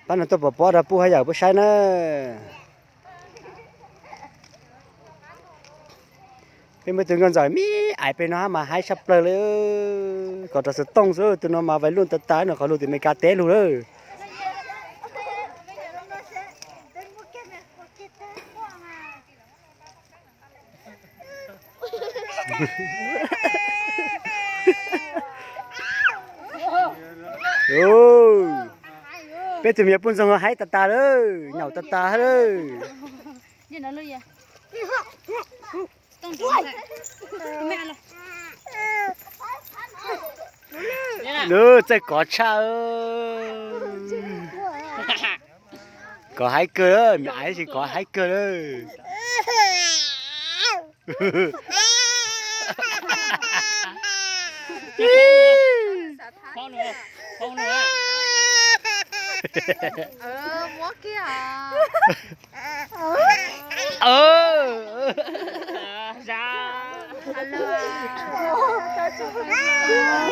Pab no tuaj pov pob rau puj haj yam puab saib na. Peb muaj ib tug nkauj ntxawm me aiv pem no hab mas haib tshaj plaws li. Kom rau xov tooj xwb, tus no mas vais luj tag tag no, qhov lug tim Amelikas teb lug lawm. Peb tug me nyuam poj ntxoog haib tag tag lawm, nyaum tag tag lawm. Txawj kov tshaj. Kov haib kawg, me aiv tsis kov haib kawg lawm.